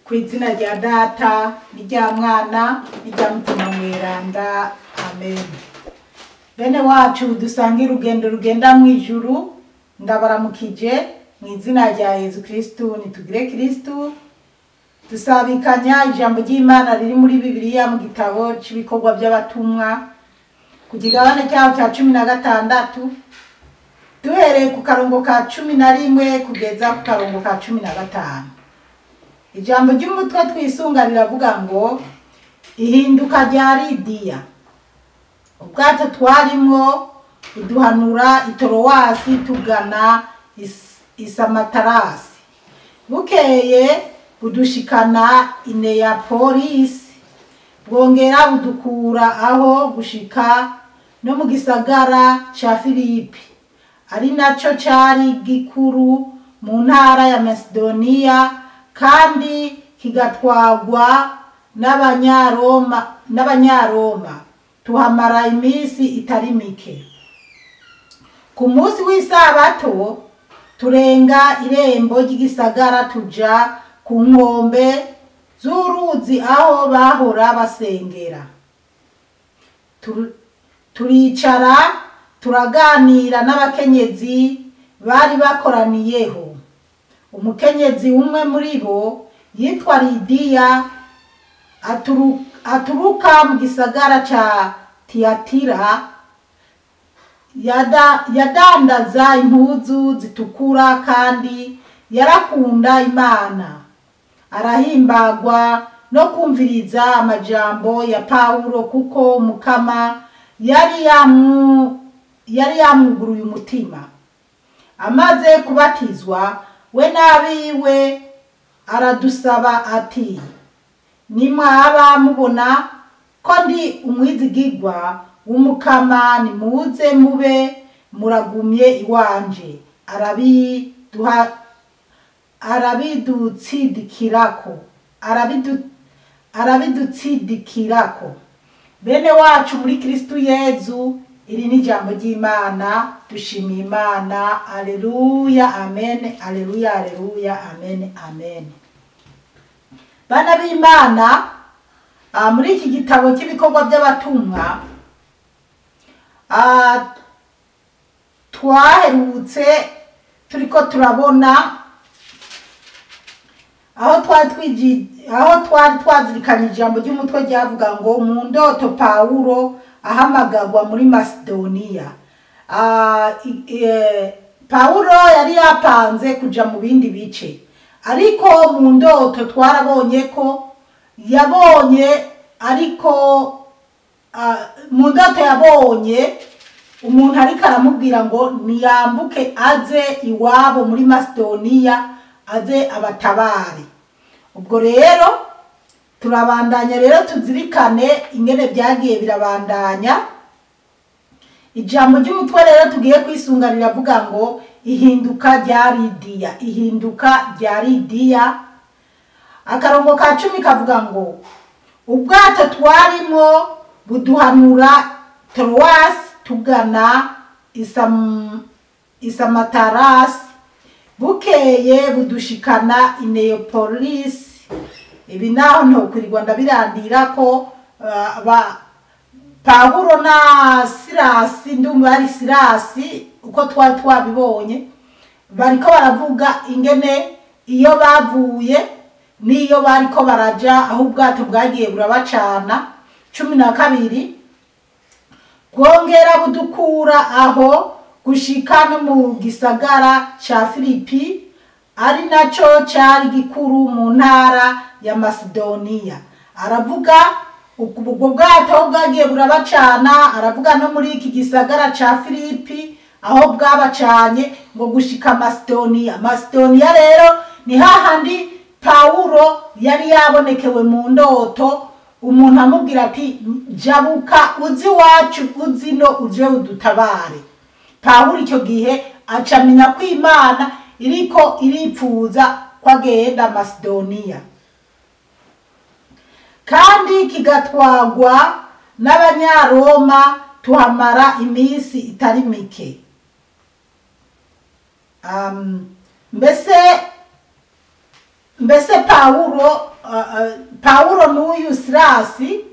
Ku izina rya Data n'irya Mwana n'irya Mutima Mweranda, amen. Bene wacu dusangira urugendo rugenda mu ijuru, ndabaramukije mu izina rya Yezu Kristu. Nitugire Kristu. Dusabikanya ijambo ry'Imana riri muri Bibiliya mu gitabo c'ibikorwa by'abatumwa ku kigabane cyaho cya 16, duhereye ku karongo ka 11 kugeza ku karongo ka 15. Ijambo ry'umutwe twisunga riravuga ngo ihinduka rya Lidiya. Ubwato twarimwo buduhanura i Torowasi tugana i Samatarasi, bukeye budushikana i Neyapolisi, bwongera budukura aho gushika no mu gisagara ca Filipi, ari naco cari gikuru mu ntara ya Masedoniya kandi kigatwagwa n'Abanyaroma. Tuhamara iminsi itari mike. Ku munsi w'isabato turenga irembo ry'igisagara tuja ku nkombe z'uruzi aho bahora basengera. Turicara turaganira n'abakenyezi bari bakoraniyeho. Umukenyezi umwe muri bo yitwa Lidiya, aturuka mu gisagara ca Tiyatira, yadandaza impuzu zitukura kandi yarakunda Imana. Arahimbagwa no kumviriza amajambo ya Pawulo, kuko Mukama yari yamwuguruye umutima. Amaze kubatizwa, we n'abiwe, aradusaba ati: "Nimwaba mubona ko ndi umwizigirwa w'Umukama, nimuze mube muragumye iwanje." Arabidutsidikirako. Bene wacu muri Kristu Yezu, iri ni ijambo ry'Imana. Dushimiye Imana. Aleluya, amen, aleluya, aleluya, amen, amen. Bana b'Imana, muri iki gitabo cy'ibikorwa by'abatumwa, twaherutse turiko turabona aho twari twazirikanye ijambo ry'umutwe ryavuga ngo mu ndoto Pawulo ahamagagwa muri Masedoniya. Pawulo yari yapanze kuja mu bindi bice, ariko mu ndoto twarabonye ko yabonye, ariko mu ndoto yabonye umuntu ariko aramubwira ngo niyambuke aze iwabo muri Masedoniya, aze abatabare. Ubwo rero turabandanya rero tuzirikane ingene byagiye birabandanya. Ijambo ry'umutwe rero tugiye kwisunga riravuga ngo ihinduka rya Lidiya. Ihinduka rya Lidiya. Akarongo ka 10 kavuga ngo ubwato twarimo buduhanura Torowasi tugana i Samatarasi, bukeye budushikana i Neapolisi. Ibi naho ntokwirirwa ndabirandira ko Pawulo na Silasi, ndumva ari Silasi uko twari twabibonye, bariko baravuga ingene iyo bavuye n'iyo bariko baraja, aho ubwato bwagiye burabacana. 12, bwongera budukura aho gushika no mu gisagara ca Filipi, ari naco cari gikuru mu ntara ya Masedoniya. Aravuga ubwo bwato bwagiye burabacana, aravuga no muri iki gisagara ca Filipi aho bwabacanye ngo gushika Masedoniya. Masedoniya rero ni hahandi Pawulo yari yabonekewe mu ndoto, umuntu amubwira ati: "Jabuka uzi iwacu, uzi no uje udutabare." Pawulo icyo gihe acamenya ko Imana iriko iripfuza ko agenda Masedoniya, kandi kigatwagwa n'Abanyaroma. Tuhamara iminsi itari mike. Mbese Pawulo Pawulo n'uyu Silasi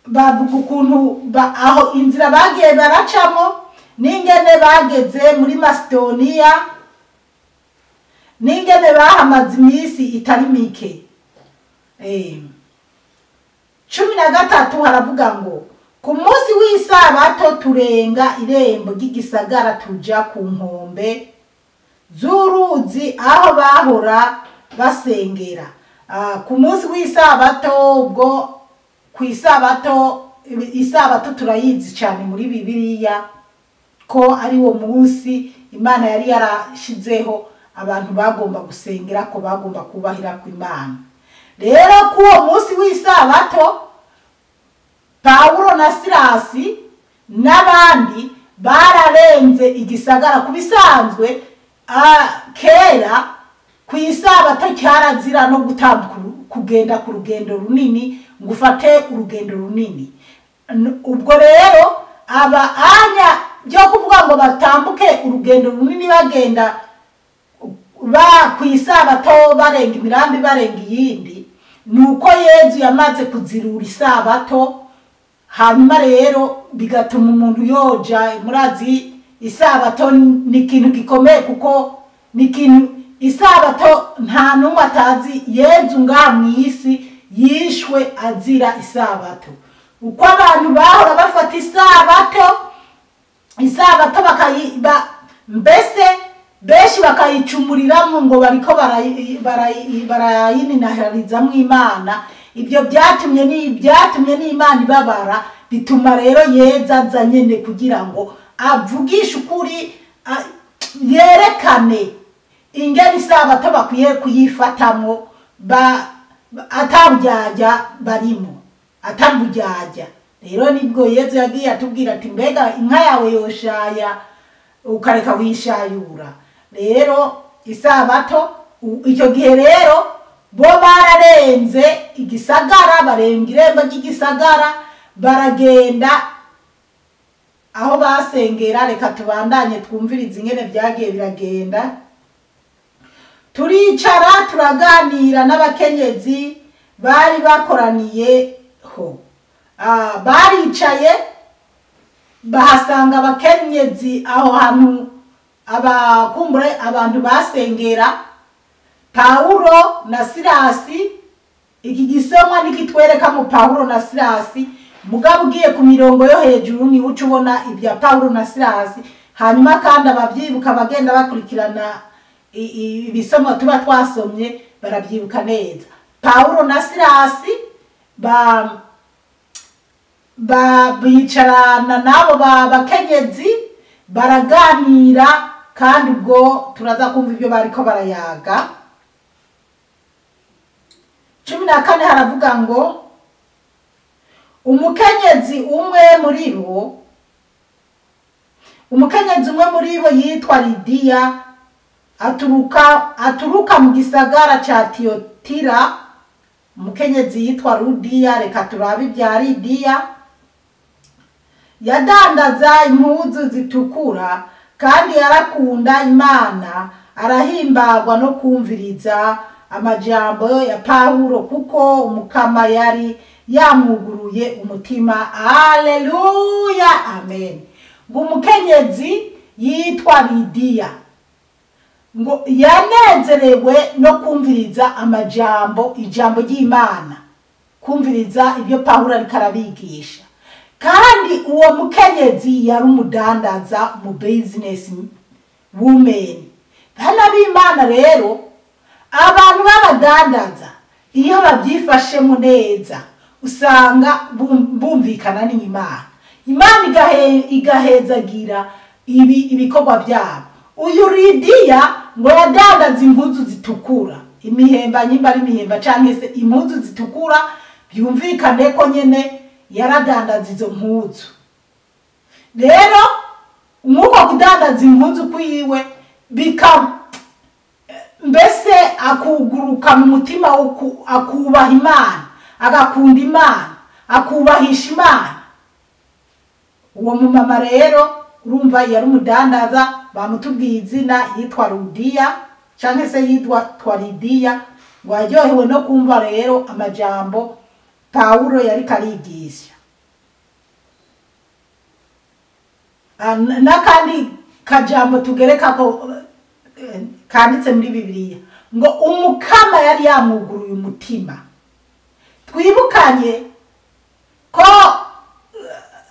bavuga ukuntu aho inzira bagiye baracamo n'ingene bageze muri Masidoniya, n'ingene bahamaze iminsi itari mike. 13 haravuga ngo ku munsi w'isabato turenga irembo ry'igisagara tuja ku nkombe z'uruzi aho bahora basengera. Ku munsi w'isabato, ubwo ku isabato, isabato turayizi cyane muri Bibiliya ko ari wo munsi Imana yari yarashizeho abantu bagomba gusengera, ko bagomba kubahira ku Imana. Rero ku uwo munsi w'isabato Pawulo na Silasi n'abandi bararenze igisagara. Ku bisanzwe kera ku isabato cyarazira no gutambuka kugenda ku rugendo runini, ngo ufate urugendo runini. Ubwo rero aba anya byo kuvuga ngo batambuke urugendo runini bagenda ba ku isabato barenga imirambi barenga iyindi, nuko Yezu yamaze kuzirura isabato. Hanyuma rero bigatuma umuntu yoja. Murazi isabato ni ikintu gikomeye, kuko ni ikintu isabato nta n'umwe atazi. Yezu ngaha mu isi yishwe azira isabato. Uko abantu bahora bafata isabato, isabato bakayiba, mbese benshi bakayicumuriramwo ngo bariko barayininaharirizamwo Imana. Ibyo byatumye ni byatumye n'Imana ibabara, bituma rero Yezu aza nyene kugira ngo avugishe ukuri, yerekane ingene isabato bakwiye kuyifatamwo ataburyarya barimo, ataburyarya. Rero nibwo Yezu yagiye atubwira ati mbega inka yawe yoshaya ukareka wishayura. Rero isabato icyo gihe rero bo bararenze igisagara, barenga irembo ry'igisagara baragenda aho basengera. Reka tubandanye twumvirize ingene byagiye biragenda. Turicara turaganira n'abakenyezi bari bakoraniye ho. Baricaye bahasanga abakenyezi aho hantu abakumbure abantu basengera. Pawulo na Silasi, iki gisomwa nikitwereka mu Pawulo na Silasi, mugabo ugiye ku mirongo yo hejuru ni uca ubona ibya Pawulo na Silasi. Hanyuma kandi ababyibuka bagenda bakurikirana ibisomo tuba twasomye barabyibuka neza. Pawulo na Silasi bicarana nabo bakenyezi baraganira, kandi ubwo turaza kumva ibyo bariko barayaga. 14 haravuga ngo umukenyezi umwe muri bo yitwa Lidiya, aturuka mu gisagara ca Tiyotira. Umukenyezi yitwa Rudiya, reka turabe ibya Lidiya. Yadandaza impuzu zitukura kandi yarakunda Imana, arahimbagwa no kumviriza amajambo ya Pawulo, kuko umukama yari yamuguruye umutima. Haleluya, amen. Ngo umukenyezi yitwa Lidiya ngo yanezerewe no kumviriza amajambo, ijambo ry'Imana, kumviriza ibyo Pawulo ariko arabigisha. Kandi uwo mukenyezi yari umudandaza, mu business woman. Bana b'Imana rero, abantu b'abadandaza iyo babyifashemo neza usanga bumvikana n'Imana. Imana igahezagira ibikorwa byabo. Uyu Lidiya ngo yadandaza impuzu zitukura, imihemba nyimba ari imihemba canke se impuzu zitukura, byumvikane ko nyene yaradandaza izo mpuzu. Rero nk'uko kudandaza impuzu kwiwe bika mbese akuguruka mu mutima, akubaha Imana, agakunda Imana, akubahisha Imana. Uwo mumama rero urumva yari umudandaza, bamutubwiye izina yitwa Rudiya canke se yitwa Lidiya. Ngo aryohewe no kumva rero amajambo Pawulo yariko arigisha. N'akandi kajambo tugereka ko kanditse muri Bibiliya ngo umukama yari yamuguruye umutima. Twibukanye ko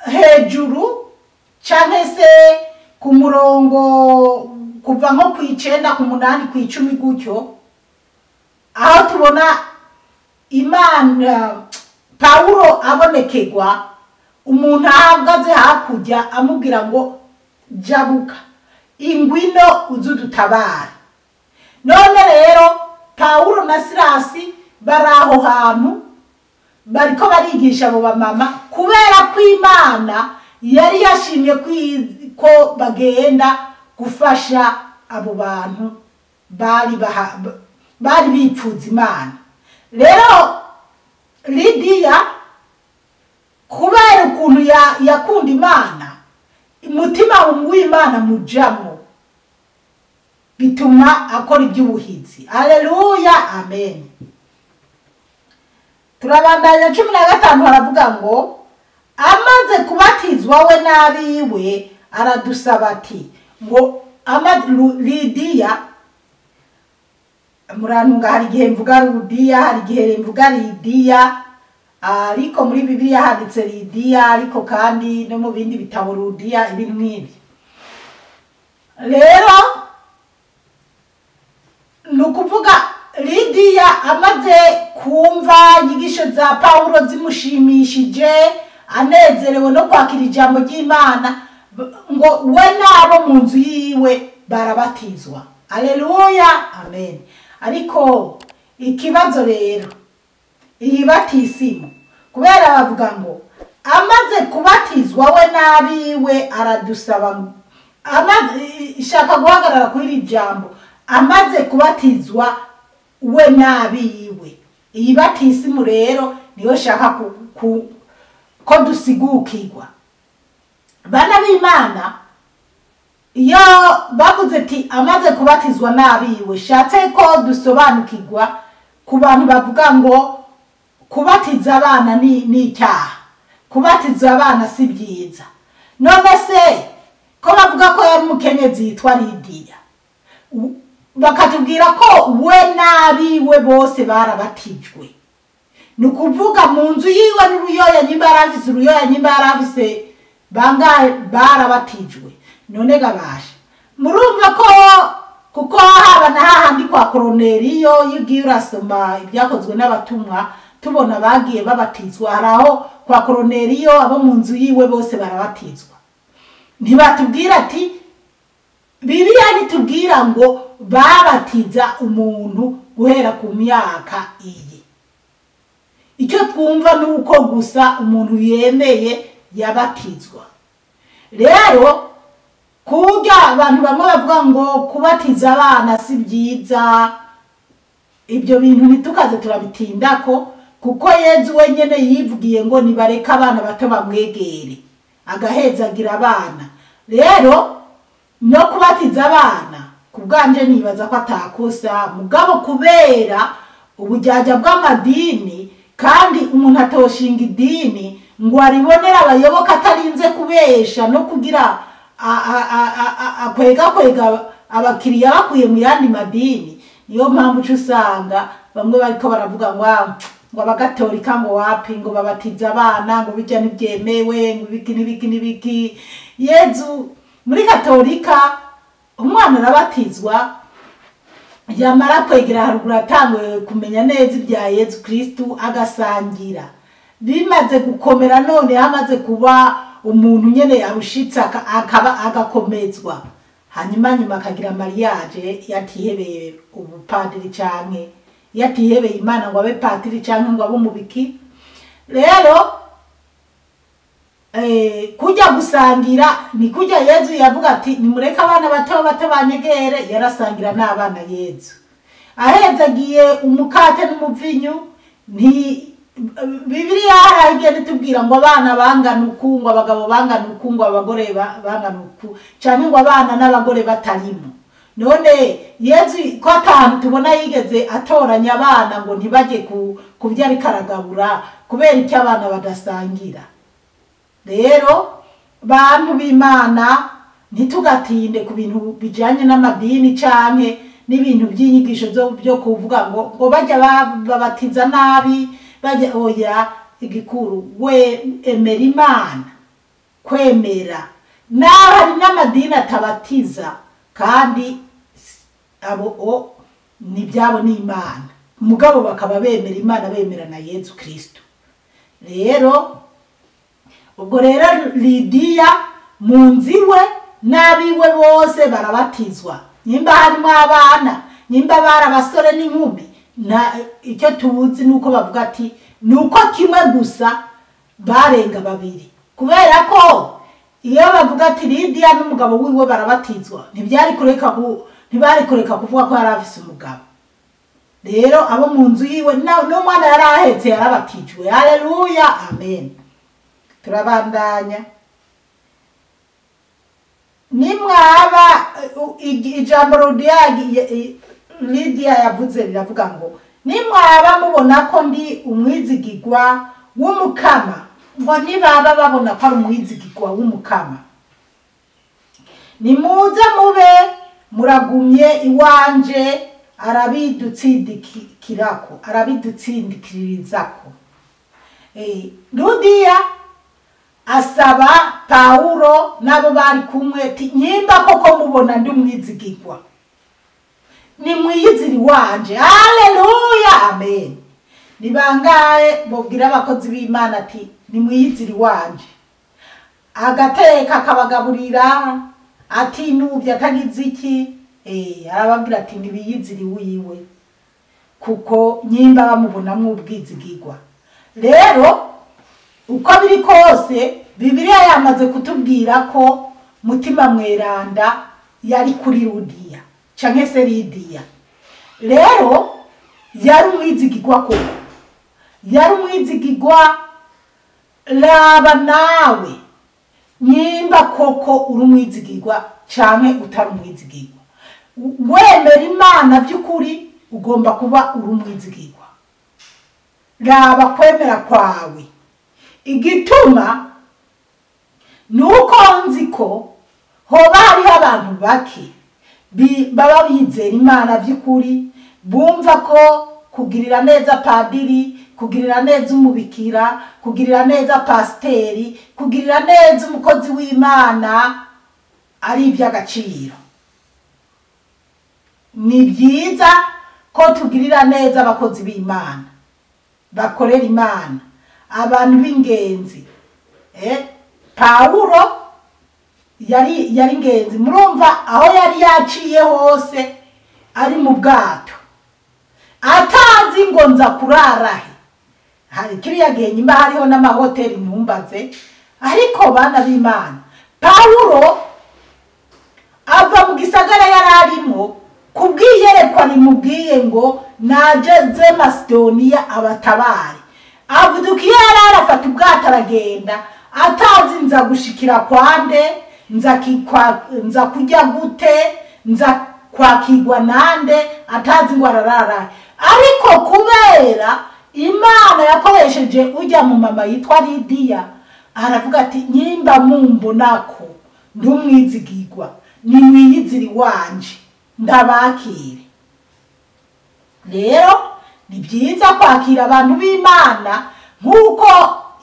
hejuru canke se ku murongo kuva nko ku9, ku 8, ku 10 gutyo, aho tubona Imana Pawulo abonekegwa umuntu ahagaze hakurya amubwira ngo jabuka ingwino uzudutabare. None rero Pawulo na Silasi bari aho hantu bariko barigisha abo bamama, kubera ko Imana yari yashimye ko bagenda gufasha abo bantu bari bipfuza Imana. Rero Lidiya kubera ukuntu yakunda Imana, umutima w'Imana mujamo, bituma akora iby'ubuhizi. Haleluya, amen. Turabandanya 15 haravuga ngo amaze kubatizwa we n'abiwe aradusaba ati ngo Lidiya, murantunga hari igihe mvuga Rudiya, hari igihe mvuga Lidiya, ariko muri Bibiliya handitse Lidiya, ariko kandi no mu bindi bitabo Rudiya, ibintu nk'ibyo. Rero ni ukuvuga Lidiya amaze kumva inyigisho za Pawulo zimushimishije, anezerewe no kwakira ijambo ry'Imana, ngo we n'abo mu nzu yiwe barabatizwa. Haleluya, amen. Ariko ikibazo rero iyi batisimu, kubera bavuga ngo amaze kubatizwa we n'abiwe aradusaba, ishaka guhagarara kuri iri jambo, amaze kubatizwa we n'abiwe. Iyi batisimu rero niyo shaka ko dusigukirwa. Bana b'Imana, iyo bavuze ati amaze kubatizwa n'abiwe, shatse ko dusobanukirwa ku bantu bavuga ngo kubatiza abana ni icyaha, kubatiza abana si byiza. None se ko bavuga ko yari umukenyezi yitwa Lidiya, bakatubwira ko we n'abiwe bose barabatijwe, ni ukuvuga mu nzu yiwe n'uruyoya, nyimba yarafise uruyoya, nyimba yarafise bangahe, barabatijwe. None gabasha murumva ko kuko haba na hahandi kwa Koroneliyo, iyo ugiye urasoma ibyakozwe n'abatumwa tubona bagiye babatizwa, hari aho kwa Koroneliyo abo mu nzu yiwe bose barabatizwa. Ntibatubwira ati Bibiliya ntitubwira ngo babatiza umuntu guhera ku myaka iyi. Icyo twumva ni uko gusa umuntu yemeye yabatizwa. Rero kurya abantu bamwe bavuga ngo kubatiza abana si byiza, ibyo bintu ntitukaze turabitindako, kuko Yezu wenyene yivugiye ngo nibareke abana bato bamwegere, agahezagira abana. Rero no kubatiza abana kubwanje nibaza ko atakosa, mugabo kubera ubujyaja bw'amadini, kandi umuntu atoshinga idini ngo aribonera abayoboka atarinze kubesha no kugira akwega kwega abakiriya bakuye mu yandi madini. Niyo mpamvu uca usanga bamwe bariko baravuga ngo abagatolika ngo wapi, ngo babatiza abana, ngo bijya ntibyemewe, ngo ibiki n'ibiki n'ibiki. Yezu muri katolika umwana arabatizwa, yamara kwegera haruguru atangwe kumenya neza ibya Yezu Kristu agasangira. Bimaze gukomera none hamaze kuba umuntu nyene yarushitse akaba agakomezwa, hanyuma nyuma akagira mariage yatihebeye ubupadiri canke yatihebeye Imana ngo abe padiri canke ngo abe umubiki. Rero kujya gusangira ni kujya Yezu yavuga ati nimureke abana bato bato banyegere, yarasangira n'abana Yezu. Ahezagiye umukate n'umuvinyu, nti Bibiliya haragenda itubwira ngo abana bangana uku, ngo abagabo bangana uku, ngo abagore bangana uku, canke ngo abana n'abagore batarimo. None Yezu ko atantu tubona yigeze atoranya abana ngo ntibajye ku byo ariko aragabura, kubera icyo abana badasangira. Rero bantu b'Imana, ntitugatinde ku bintu bijanye n'amadini canke n'ibintu by'inyigisho byo kuvuga ngo bajya babatiza nabi, bajya oya. Igikuru we emera Imana, kwemera. Naho hari n'amadini atabatiza, kandi abo ni byabo n'Imana, mugabo bakaba bemera Imana, bemera na Yezu Kristo. Rero ubwo rero Lidiya mu nzu iwe n'abiwe bose barabatizwa, nimba harimo abana, nimba bari abasore n'inkumi, icyo tuzi nuko bavuga ati nuko kimwe gusa barenga babiri, kubera ko iyo bavuga ati Lidiya n'umugabo wiwe barabatizwa, ntibari kureka kuvuga ko yari afise umugabo. Rero abo mu nzu yiwe n'umwana yari ahetse yarabatijwe. Haleluya, amen. Turabandanya. Nimwaba ijambo Lidiya yavuze riravuga ngo nimwaba mubona ko ndi umwizigirwa w'umukama, ngo nibaba babona ko ari umwizigirwa w'umukama, nimuze mube muragumye iwanje, arabidutsindikirako, arabidutsindikirizako. Lidiya asaba Paulo nabo bari kumwe ati nyimba koko mubona ndi umwizigirwa, nimwiyiziri wanje. Haleluya, amen. Nibangaye bobwira abakozi b'Imana ati nimwiyiziri wanje, agateka akabagaburira ati nubye atagize iki, arababwira ati nibiyiziri wiwe, kuko nyimba bamubonamwo ubwizigirwa. Rero uko biri kose Bibiliya yamaze kutubwira ko Mutima Mweranda yari kuri Lidiya canke se Lidiya. Rero yari umwizigirwa koko, yari umwizigirwa. Raba nawe nyimba koko uri umwizigirwa canke utari umwizigirwa. Wemera Imana by'ukuri ugomba kuba uri umwizigirwa. Raba kwemera kwawe. Igituma nuko nzi ko hoba hariho abantu bake baba bizera Imana by'ukuri, bumva ko kugirira neza padiri, kugirira neza umubikira, kugirira neza pasiteri, kugirira neza umukozi w'Imana ari iby'agaciro. Ni byiza ko tugirira neza abakozi b'Imana, bakorera Imana, abantu b'ingenzi. Paulo yari ingenzi. Murumva aho yari yaciye hose ari mu bwato, atazi ngo nza kurarahe. Hari kiriya gihe nyuma hariho n'amahoteli ntumbaze, ariko bana b'Imana, Paulo ava mu gisagara yari arimo kubwiyerekwa rimubwiye ngo najeze Masidoniya abatabare. Avudukiye yari arafata ubwato aragenda, atazi nza gushikira kwande, nza kujya gute, nza kwakirwa nande, atazi ngo ararara. Ariko kubera Imana yakoresheje ujya mu mama yitwa Lidiya, aravuga ati nyimba mumbonako ndumwizigirwa, nimwiyiziri wanje ndabakire. Rero ni byiza kwakira abantu b'Imana nk'uko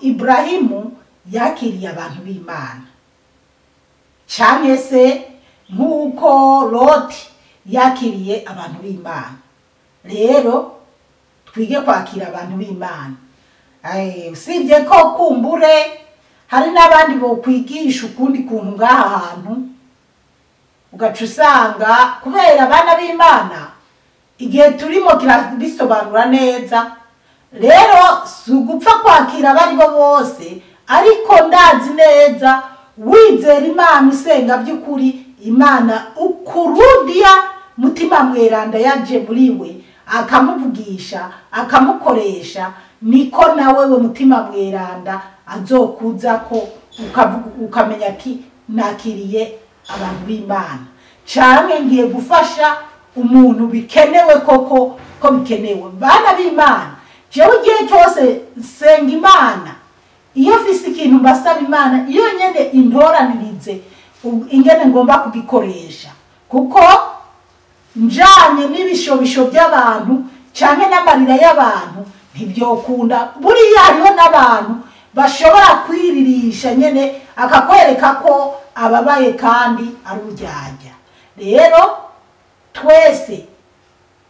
Ibrahimu yakiriye abantu b'Imana, canke se nk'uko Loti yakiriye abantu b'Imana. Rero twige kwakira abantu b'Imana. Usibye ko kumbure hari n'abandi bokwigisha ukundi kuntu ngaha hantu, ugaca usanga kubera abana b'Imana igihe turimo kirabisobanura neza. Rero si ugupfa kwakira abari bo bose, ariko ndazi neza wizera Imana usenga by'ukuri, Imana ukurudiya Mutima Mweranda yaje muri we akamuvugisha akamukoresha, niko nawe we Mutima Mweranda azokuza ko ukamenya ati nakiriye abantu b'Imana. Canke ngiye gufasha umuntu bikenewe koko ko bikenewe? Bana b'Imana, jewe igihe cyose nsenga Imana, iyo mfise ikintu mbasaba Imana, iyo nyene intoranirize ingene ngomba kugikoresha, kuko njanye n'ibishobisho by'abantu canke n'amarira y'abantu ntibyokunda. Buriya hariho n'abantu bashobora kwiririsha nyene akakwereka ko ababaye kandi ari uryarya. Rero twese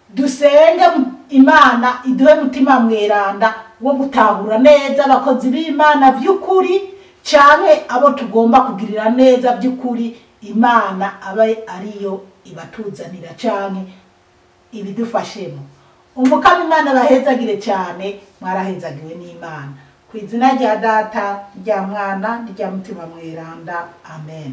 dusenge Imana iduhe mutima mweranda wo gutahura neza abakozi b'Imana by'ukuri canke abo tugomba kugirira neza by'ukuri, Imana abe ariyo ibatuzanira canke ibidufashemo. Umukama Imana bahezagire cyane, mwarahezagiwe n'Imana. Ku izina rya Data, rya Mwana, rya Mutima Mweranda, amen.